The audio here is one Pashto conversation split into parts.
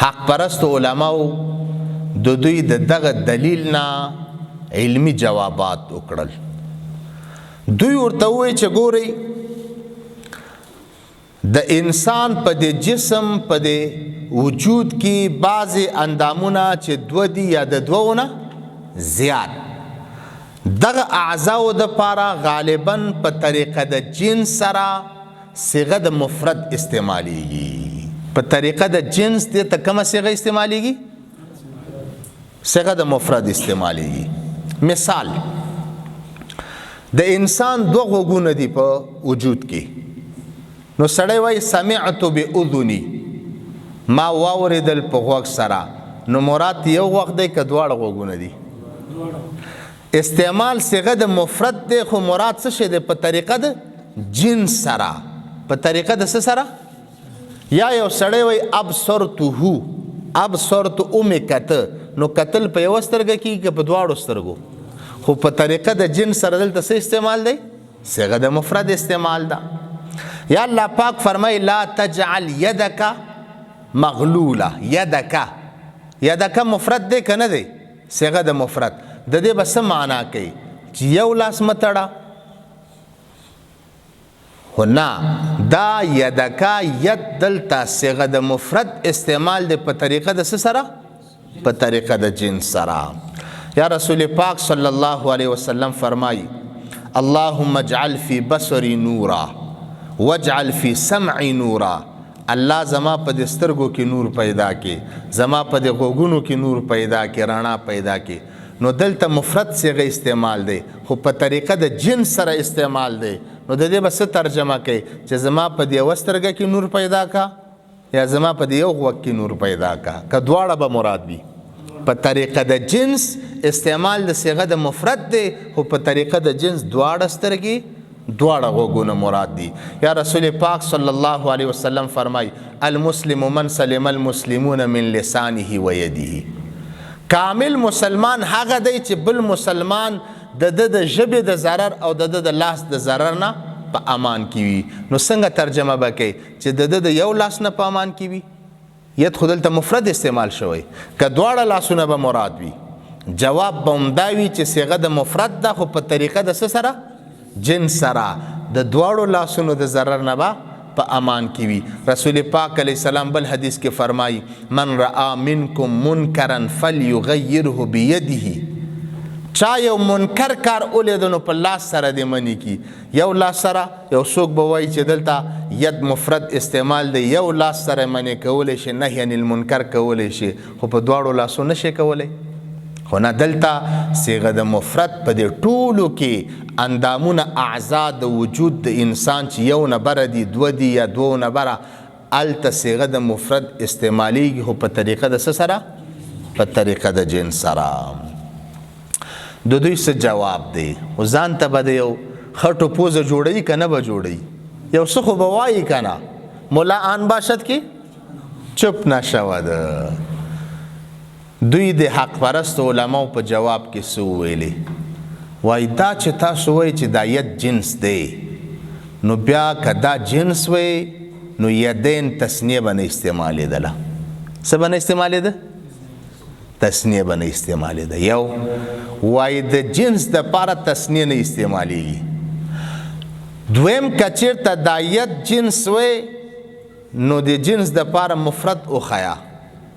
حق پرست علماو د دوی د دغه دلیل نه علمی جوابات وکړل. دوی ورته وویل چې ګورئ، د انسان په دې جسم، په دې وجود کې بعضې اندامونه چې دوه دي یا د دوو نه زیات، دغه اعضاو د پاره غالبا په طریقه د جنس سره صیغه د مفرد استعمالیږي. په طریقه د جنس دې ته کومه صیغه استعمالیږي؟ صیغه د مفرد استعمالیږي. مثال، د انسان دوه غوږونه دي په وجود کې، نو سړی وایي سمعت باذنی، ما واورېدل په غوږ سره، نو مراد یو غوږ دی که دواړه غوږونه دي؟ استعمال صیغه د مفرد دی، خو مراد څه شی دی؟ په طریقه د جنس سره. په طریقه د څه سره؟ یا یو سړی وایي ابصرته، ابصرت اومې کته، نو کتل په یوه سترګه کېږي که په دواړو سترګو؟ خو په طریقه د جنس سره دلته څه استعمال دی؟ صیغه د مفرد استعمال ده. یا الله پاک فرمای لا تجعل یدک مغلوله، یدک، یدک مفرد دی که نه دی؟ صیغه د مفرد د دې به څه معنا کوي؟ چې یو لاس مه تړه؟ خو نه، دا یدکا ید دلته صیغه د مفرد استعمال دی په طریقه د څه سره؟ په طریقه د جنس سره. یا رسول پاک صلی الله علیه وسلم فرمایي اللهم اجعل فی بصری نورا واجعل فی سمعی نورا، الله زما په دې سترګو کې نور پیدا کې، زما په دې غوږونو کې نور پیدا کې، رڼا پیدا کې. نو دلته مفرد صیغه استعمال دی، خو په طریقه د جنس سره استعمال دی. نو د دې به څه ترجمه کوي؟ چې زما په دې یوه سترګه کې نور پیدا کا یا زما په دې یو غوږ کې نور پیدا کا، که دواړه به مراد وي؟ په طریقه د جنس استعمال د صیغه د مفرد دی، خو په طریقه د جنس دواړه سترګې دواړه غوږونه مراد دي. یا رسول پاک صلی الله علیه وسلم فرمای المسلم من سلم المسلمون من لسانه و یده، کامل مسلمان هغه دی چې بل مسلمان د ده د ژبې د ضرر او د ده د لاس د ضرر نه په امان کې وي. نو څنګه ترجمه به کوي؟ چې د ده د یو لاس نه په امان کې وي؟ ید خو دلته مفرد استعمال شوی، که دواړه لاسونه به مراد وي؟ جواب به هم دا وي چې صیغه د مفرد ده، خو په طریقه د څه سره؟ جنس سره، د دواړو لاسونو د ضرر نه به په امان کې وي. رسول پاک علیه السلام بل حدیث کې فرمایي من رآ منکم منکرا فلیغیره بیده، چا یو منکر کار ولید نو په لاس سره دې منې کي. یو لاس سره، یو څوک به وایي چې دلته ید مفرد استعمال دی، یو لاس سره منې کولی شي، نهی عن المنکر کولی شي، خو په دواړو لاسو نه شي کولی. خو نه، دلته صیغه د مفرد په دې ټولو کې اندامونه اعضا د وجود د انسان چې یو نه بره دي، دوه دي یا دوو نه بره، هلته صیغه د مفرد استعمالیږي، خو په طریقه د څه سره؟ په طریقه د جنس سره. د دوی څه جواب دی؟ خو ځان ته به د یو خټو پوزه جوړوي که نه به جوړوي؟ یو څه خو به وایي که نه؟ ملا آن باشد کې چپ نشوه. ده دوی د حق پرست علماو په جواب کې څه وویلې؟ وایي دا چې تاسو وایي چې دا ید جنس دی، نو بیا که دا جنس وی نو یدین تثنیه به نه استعمالېدله. څه به نه استعمالېده؟ تثنیه به نه استعمالېده. یو وایي د جنس دپاره تثنیه نه استعمالېږي. دویم، که چېرته دا ید جنس وی نو د جنس دپاره مفرد وښیه.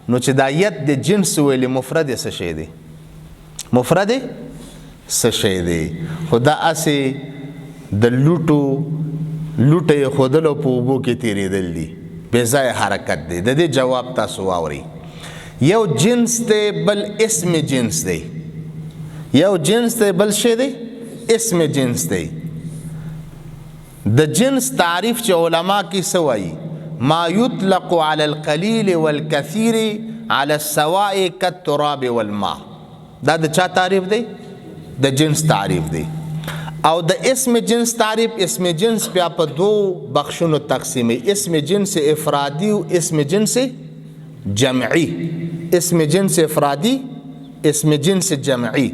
نو چې دا ید د جنس ویلې، مفرد یې څه شی دی؟ مفرد یې څه شی دی؟ خو دا هسې د لوټو لوټه یې ښودل او په اوبو کې تېرېدل دي، بې ځایه حرکت دی. د دې جواب تاسو واورئ. یو جنس دی، بل اسم جنس دی. یو جنس دی، بل شی دی، اسم جنس دی. د جنس تعریف چې علما کې څه وایي؟ ما یطلق علی القلیل والکثیر علی السواء کالتراب والماء. دا د چا تعریف دی؟ د جنس تعریف دی. او د اسم جنس تعریف، اسم جنس بیا په دوو بخشونو تقسیمي، اسم جنس افرادي او اسم جنس جمعي. اسم جنس افرادي، اسم جنس جمعي.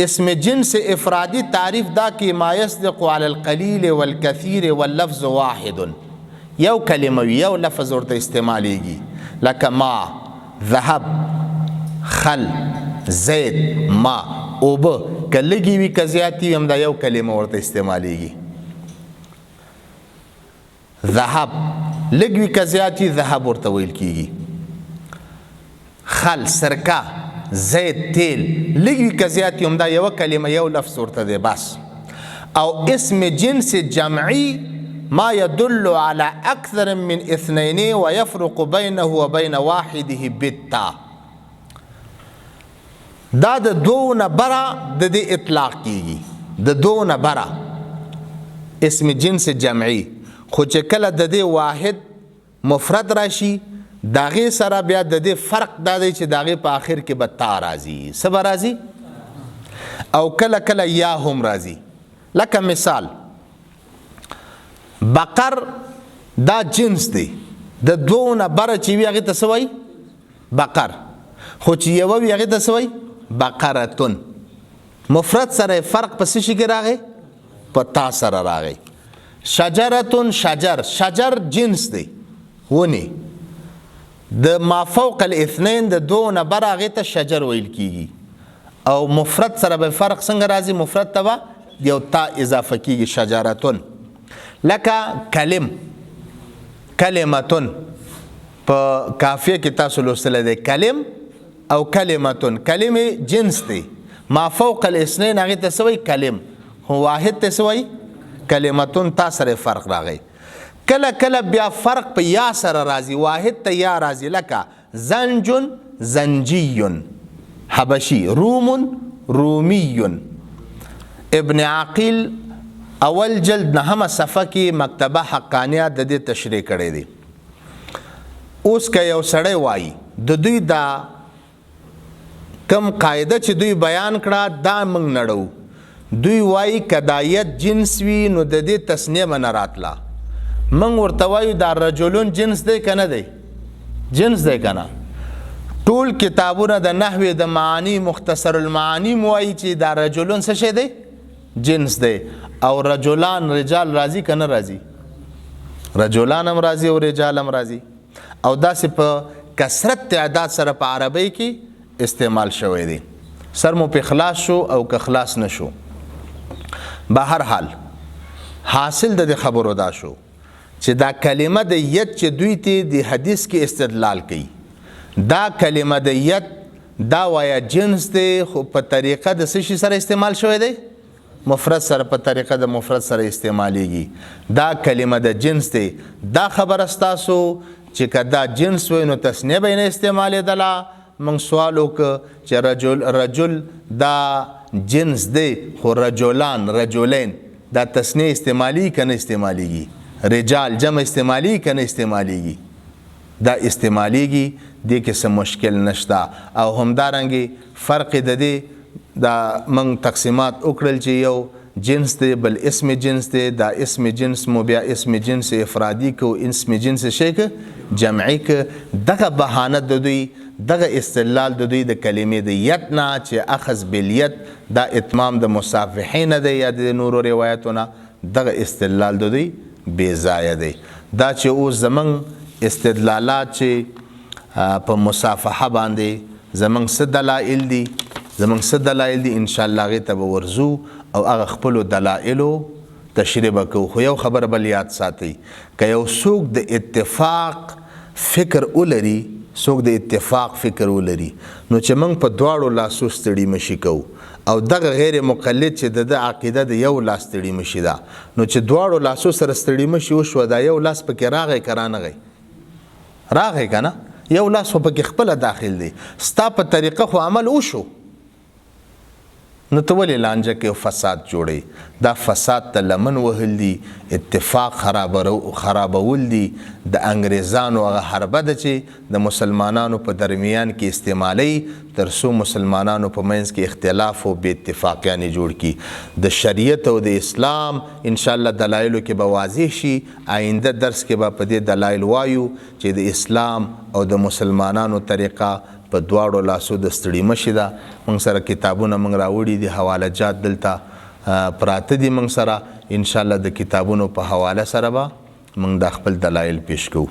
اسم جنس افرادي تعریف دا کې ما يصدق على القليل والكثير واللفظ واحد، یو کلمه وي، یو لفظ ورته استعمالیږي، لکه ما ذهب، خل، زید، ما، اوبه، که لږې وي که زیاتې وي، همدا یو کلمه ورته استعمالیږي. ذهب لږ وي که زیات وي، ذهب ورته ویل کیږي. خل، سرکه، زید، تیل، لږ وي که زیات وي، همدا یوه کلمه، یو لفظ ورته دی بس. او اسم جنس جمعي ما يدل على أكثر من اثنين ويفرق بينه وبين واحده بالتاء. دا د دوو نه بره د دې اطلاق کیږي، د دوو نه بره اسم جنس جمعي. خو چې کله د دې واحد مفرد راشي، د هغې سره بیا د دې فرق دا دی چې د هغې په آخر کې به تا راځي. څه به راځي؟ او کله کله یا هم راځي. لکه مثال بقر، دا جنس دی، د دوو نه بره چې وي هغې ته څه وایي؟ بقر. خو چې یوه وي هغې ته څه وایي؟ بقرتون. مفرد سره فرق په څه شي کې راغی؟ په تا سره راغی. شجرتون، شجر، شجر جنس دی، ونې، د ما فوق الاثنین، د دوو نه بره هغې ته شجر ویل کیږي. او مفرد سره به فرق څنګه راځي؟ مفرد ته به یو تا اضافه کیږي، شجرتون. لکه کلم، کلمتون، په کافیه کې تاسو لوستلی دی، کلم او کلمتون. کلم جنس دی، ما فوق الاثنین هغې ته څه وایي؟ کلم. خو واحد ته څه وایي؟ کلمتون. تا سره فرق راغی. کله کله بیا فرق په یا سره راځي، واحد ته یا راځي. لکه زنجن، زنجی، حبشي، روم، رومي. ابن عقیل اول جلد نهمه صفحه کې مکتبه حقانیه د دې تشریح کړی دی. اوس که یو سړی وایي د دوی دا کم قاعده چې دوی بیان کړه دا موږ نړو، دوی وایي که دا ید جنس وي نو د دې تثنیه به نه راتله. موږ ورته وایو دا رجلون جنس دی که نه دی؟ جنس دی که نه؟ ټول کتابونه د نحوې د معانی، مختصر المعانی مو وایي چې دا رجلون څه شی دی؟ جنس دی. او رجلان، رجال راځي که نه راځي؟ رجلان هم راځي او رجال هم راځي، او داسې په کثرت تعداد سره په عربۍ کې استعمال شوی دی. سر مو په خلاص شو او که خلاص نه شو؟ به هر حال، حاصل د دې خبرو دا شو چې دا کلمه د ید چې دوی ته د حدیث کې استدلال کوي، دا کلمه د ید دا وایا جنس دی، خو په طریقه د څه شي سره استعمال شوی دی؟ مفرد سره، په طریقه د مفرد سره استعمالیږي. دا کلمه د جنس دی. دا خبره ستاسو چې که دا جنس وي نو تثنیه به نه استعمالېدله. موږ سوال وکړ چې رجل، رجل دا جنس دی، خو رجلان، رجلین دا تثنیه استعمالی که نه استعمالیږي؟ رجال جمع استعمالی که نه استعمالیږي؟ دا استعمالیږي، دې کې څه مشکل نشته. او همدارنګې فرق د دې دا موږ تقسیمات وکړل چې یو جنس دی، بل اسم جنس دی. دا اسم جنس مو بیا اسم جنس افرادي کو، اسم جنس شی که جمعي که. دغه بهانه د دوی، دغه استدلال د دوی د کلمې د ید نه چې اخذ بالید دا اتمام د مصافحې نه دی یا د نورو روایتو نه، دغه استدلال د دوی بې ځایه دی. دا چې اوس زمونږ استدلالات چې په مصافحه باندې زمونږ څه دلایل دي، زمونږ څه دلایل دي، انشاءالله هغې ته به ورځو او هغه خپلو دلایلو تشریح به کوو. خو یو خبره بل یاد ساتئ، که یو څوک د اتفاق فکر ولري، څوک د اتفاق فکر ولري، نو چې موږ په دواړو لاسو ستړي مشي کوو، او دغه غیر مقلد چې د ده عقیده د یو لاس ستړي مشي ده، نو چې دواړو لاسو سره ستړي مشي وشوه، دا یو لاس پکې راغی که رانغی؟ راغی که نه؟ یو لاس خو پکې خپله داخل دی. ستا په طریقه خو عمل وشو، نو ته ولې لانجه کې فساد جوړې؟ دا فساد ته لمن وهل دي، اتفاق خرابول دي. د انګریزانو هغه حربه ده چې د مسلمانانو په درمیان کې استعمالوي تر څو مسلمانانو په منځ کې اختلاف او بې اتفاقیانې جوړ کړي. د شریعت او د اسلام انشاءالله دلایلو کې به واضح شي. آینده درس کې به په دې دلایل وایو چې د اسلام او د مسلمانانو طریقه په دواړو لاسو د ستړي مشي ده. موږ سره کتابونه موږ راوړي دي، حواله جات دلته پراته دي موږ سره. انشاءالله د کتابونو په حواله سره به موږ دا خپل دلایل پیش کوو.